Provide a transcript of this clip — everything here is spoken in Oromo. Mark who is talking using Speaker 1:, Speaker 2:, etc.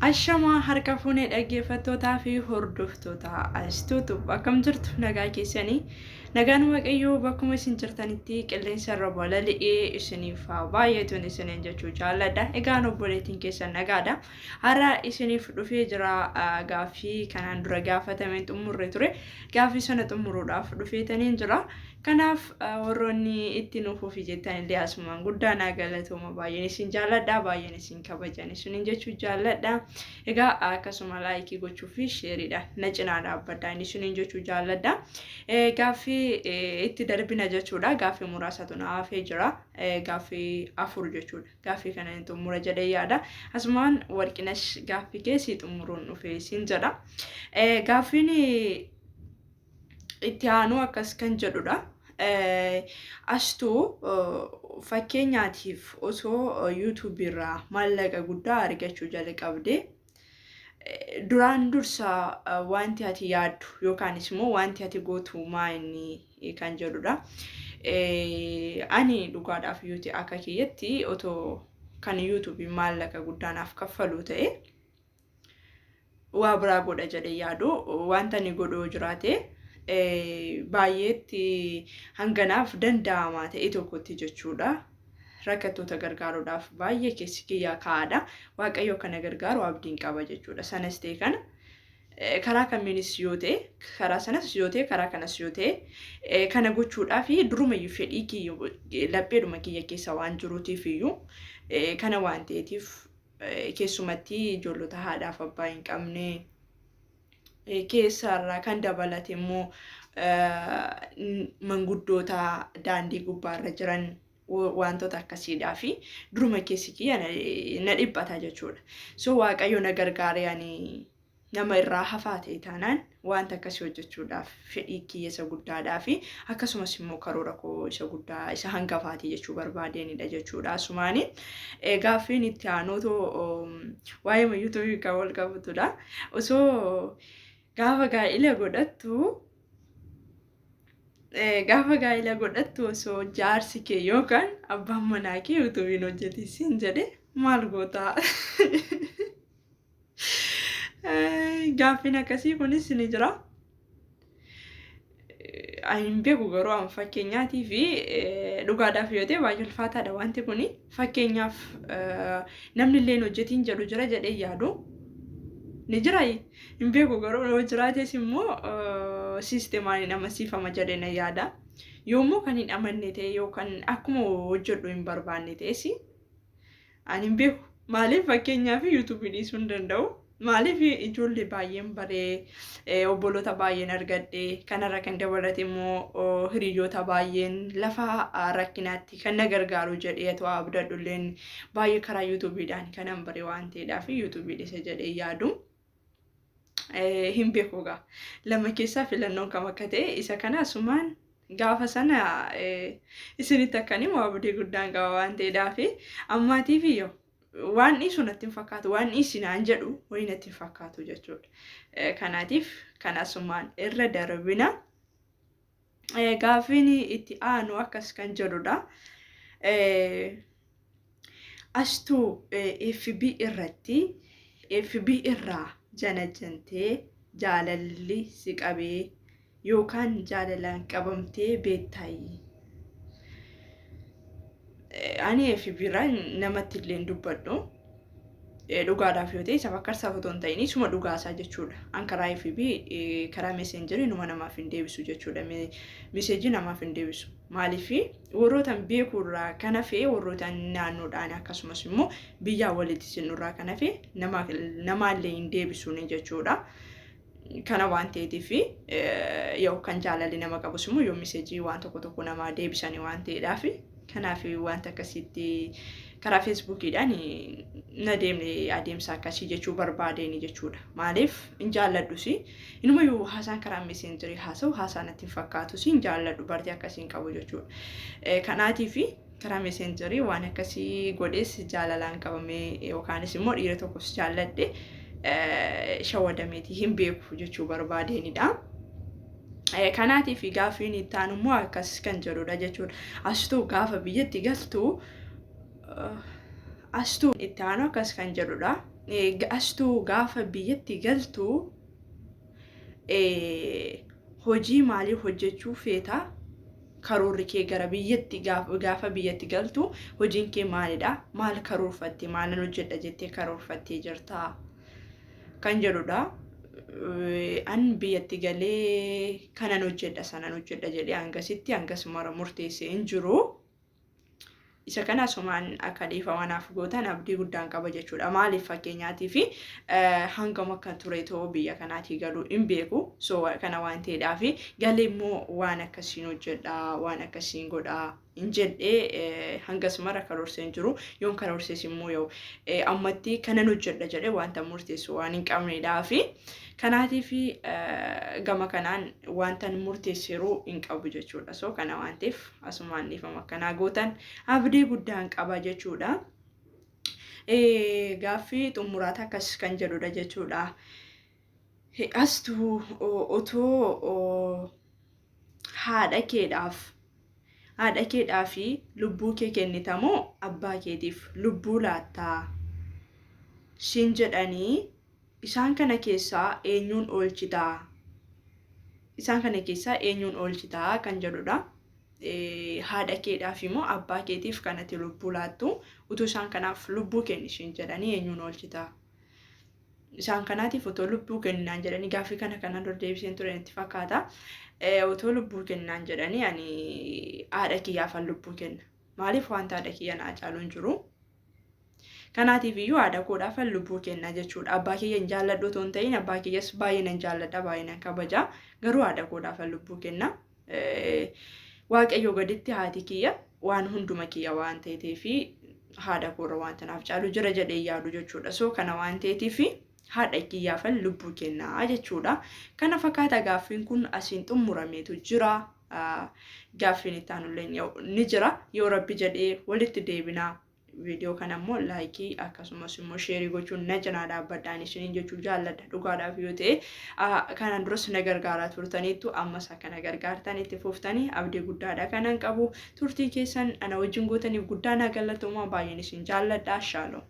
Speaker 1: Ashamaa harka fuunee dhaggeeffattootaa fi hordoftoota Astuutub akkam jirtu nagaa keessanii nagaan waaqayyoo bakkuma isin jirtanitti qilleensa irra balali'ee isiniif haa baay'atuun isiniin jechuu jaalladha. Egaan obboleettiin keessan nagaadha. Har'a isiniif dhufee jira gaaffii kanaan dura gaafatameen xumurre ture. Gaaffii sana xumuruudhaaf dhufeetaniin jira. Kanaaf warroonni itti nuuf fufi jettan illee asumaan guddaa naa galatooma baay'een isin jaalladha baay'een isin kabajan isiniin jechuu jaalladha. Egaa akkasuma laayikii gochuu fi sheeriidha na cinaa dhaabbadha inni isiniin jechuu jaalladha. Gaaffii itti darbina jechuudha. Gaaffii muraasatu na hafee jira. Gaaffii 4 jechuudha. Gaaffii kana hin xumura jedhee yaada. Asumaan Warqinash gaaffii kee sii xumuruun dhufe siin jedha. Gaaffiin itti aanu akkas kan jedhudha. Astuu fakkeenyaatiif osoo yuutuubii irraa maallaqa guddaa argachuu jalqabde duraan dursa wanti ati yaaddu yookaanis immoo wanti ati gootu maa inni kan jedhudha. Ani dhugaadhaaf yoo ta'e akka kiyyatti otoo kan yuutuubii maallaqa guddaa naaf kaffalu ta'e waa biraa godha jedhee yaadu wanta ani godhu yoo jiraate baay'eetti hanganaaf danda'amaa ta'e tokkotti jechuudha. Rakkattoota gargaaruudhaaf baay'ee keessi kiyyaa kaa'aadha. Waaqayyo kana gargaaru abdiin qaba jechuudha. Sanas ta'e kana karaa kamiinis yoo ta'e karaa sanas yoo ta'e karaa kanas yoo ta'e kana gochuudhaaf durumayyuu fedhii kiyya lapheedhuma kiyya keessa waan jiruutiif iyyuu kana waan ta'eetiif keessumatti ijoollota haadhaaf abbaa hin qabne keessaarraa kan dabalate immoo manguddoota daandii gubbaarra jiran wantoota akkasiidhaa fi duruma keessi kiyya na dhiphata jechuudha. So Waaqayyo na gargaaree ani nama irraa hafaa ta'e taanaan wanta akkasii hojjechuudhaaf fedhii kiyya isa guddaadhaa fi akkasumas immoo karoora koo isa guddaa isa hangafaati jechuu barbaadeenidha jechuudha. Asumaani gaaffiin itti aanu otoo waa'ee yuutuubii kan wal qabatudha. Osoo gaafa gaa'ila godhattu gaafa gaa'ila godhattu osoo jaarsi kee yookaan abbaan manaa kee yuutuubiin hojjeti siin jedhe maal gootaa? Gaaffiin akkasii kunis ni jira. Ani hin beeku garuu an fakkeenyaatii fi dhugaadhaaf yoo ta'e baay'ee ulfaataadha wanti kuni. Fakkeenyaaf namni illee hin hojjetiin jedhu jira jedhee yaadu. Ni jira hin beeku garuu yoo jiraates immoo siistemaan hin amansiifama jedhee na yaada. Yoommoo kan hin amanne ta'e yookaan akkuma hojjedhu hin barbaanne ta'es Ani hin beeku. Maaliif fakkeenyaaf yuutuubii dhiisuu hin danda'u. Maaliif ijoollee baay'een baree obboloota baay'een argadhe kanarra kan dabalate immoo hiriyoota baay'een lafa rakkinaatti kan na gargaaru jedhee atoo abdadhu illeen baay'ee karaa yuutuubiidhaan kanan bare waan ta'eedhaaf yuutuubii dhiisa jedhee yaadu. Hin beeku egaa. Lama keessaa filannoon kam akka ta'e isa kana asumaan gaafa sana isinitti akkan himu abdii guddaan qaba waan ta'eedhaaf ammaatiif iyyuu waan dhiisu natti hin fakkaatu waan dhiisi naan jedhu wayii natti hin fakkaatu jechuudha. Kanaatiif kan asumaan irra darbina. Gaaffiin itti aanu akkas kan jedhudha. Astuu FB irratti FB irraa janajjantee jaalalli si qabee yookaan jaalalaan qabamtee beektaayi? Ani FB irraa namatti illee hin dubbadhu. Dhugaadhaaf yoo ta'e isa fakkarsaaf otoo hin ta'in isuma dhugaasaa jechuudha. An karaa FB karaa messengerii numa namaaf hin deebisu jechuudha. Meseejii namaaf hin deebisu. Maaliif warrootan beekurraa kan hafe warrootan naannoodhaan akkasumas immoo biyyaa walitti sinnurraa kan hafe namaallee hin deebisuuni jechuudha. Kana waan ta'eetiif yoo kan jaalalli nama qabus immoo yoo meseejii waan tokko tokko namaa deebisanii waan ta'eedhaaf kanaaf wanta akkasiitti karaa feesbuukiidhaan na deemne adeemsa akkasii jechuu barbaadeen jechuudha. Maaliif hin jaalladhus inumayyuu haasaan karaa meseenjerii haasa'u haasaa natti hin fakkaatus hin jaalladhu bartee akkasii hin qabu jechuudha. Kanaatiif karaa meseenjerii waan akkasii godhees jaalalaan qabamee yookaanis immoo dhiira tokkos jaalladhe shawadameetii hin beeku jechuu barbaadeenidha. Kanaatiif gaaffiin itti aanu immoo akkas kan jedhudha jechuudha. Astuu gaafa biyyatti galtu astuu itti aanu akkas kan jedhudha. Astuu gaafa biyyatti galtu hojii maalii hojjechuu feeta? Karoorri kee gara biyyatti gaafa biyyatti galtu hojiin kee maalidha? Maal karoorfatte? Maalan hojjedha jettee karoorfattee jirta? Kan jedhudha. An biyyatti galee kanan hojjedha sanan hojjedha jedhee hangasitti hangas mara murteessee hin jiru. Isa kana asumaan akka dhiifama naaf gootan abdii guddaan qaba jechuudha. Maaliif fakkeenyaatii fi hangam akka ture too biyya kanaatii galuu hin beeku. So kana waan ta'eedhaaf galee immoo waan akkasiin hojjedha, waan akkasiin godha hin jedhee hangas mara karoorsee hin jiru. Yoon karoorsees immoo yoo ammatti kanan hojjedha jedhee wanta murteessu waan hin qabneedhaafi. Kanaatiif gama kanaan wanta murteesseeru hin qabu jechuudha. So kana waan ta'eef asumaan dhiifama akkanaa gootan abdii guddaan qaba jechuudha. Gaaffii xumuraata akkas kan jedhudha jechuudha. Astuu otoo haadha keedhaaf haadha keedhaaf lubbuu kee kennitamoo abbaa keetiif lubbuu laattaa siin jedhanii, isaan kana keessaa eenyuun oolchitaa? Isaan kana keessaa eenyuun oolchitaa kan jedhudha. Haadha keedhaaf immoo abbaa keetiif kanatti lubbuu laattu, utuu isaan kanaaf lubbuu kenni siin jedhanii eenyuun oolchitaa? Isaan kanaatiif otoo lubbuu kenninaan jedhanii, gaaffii kana kanaan dura deebiseen ture natti fakkaata. Otoo lubbuu kenninaan jedhanii ani haadha kiyyaafan lubbuu kenna. Maaliif wanta haadha kiyya naa caalu hin jiru. Kanaatiif iyyuu haadha koodhaafan lubbuu kenna jechuudha. Abbaa kiyya hin jaalladhu otoo hin ta'in, abbaa kiyyas baay'ee nan jaalladha, baay'ee nan kabaja. Garuu haadha koodhaafan lubbuu kenna. Waaqayyo gaditti haati kiyya waan hunduma kiyya waan ta'eefi haadha koorra wanta naaf caalu jira jedhee yaadu jechuudha. So kana waan ta'eetiif haadha kiyyaafan lubbuu kennaa jechuudha. Kana fakkaata, gaaffiin kun asiin xumurameetu jira. Gaaffiin itti aanullee ni jira. Yoo Rabbi jedhee walitti deebinaa. Viidiyoo kana immoo like akkasumas immoo share gochuun na cinaa dhaabbadhaan isiniin jechuu jaalladha. Dhugaadhaaf yoo ta'e kanaan duras na gargaaraa turtaniittu, ammas akka na gargaartan itti fuftanii abdii guddaadha kanan qabu. Turtii keessan ana wajjin gootaniif guddaa na galatoomaa, baay'een isin jaalladha. Shaaloom.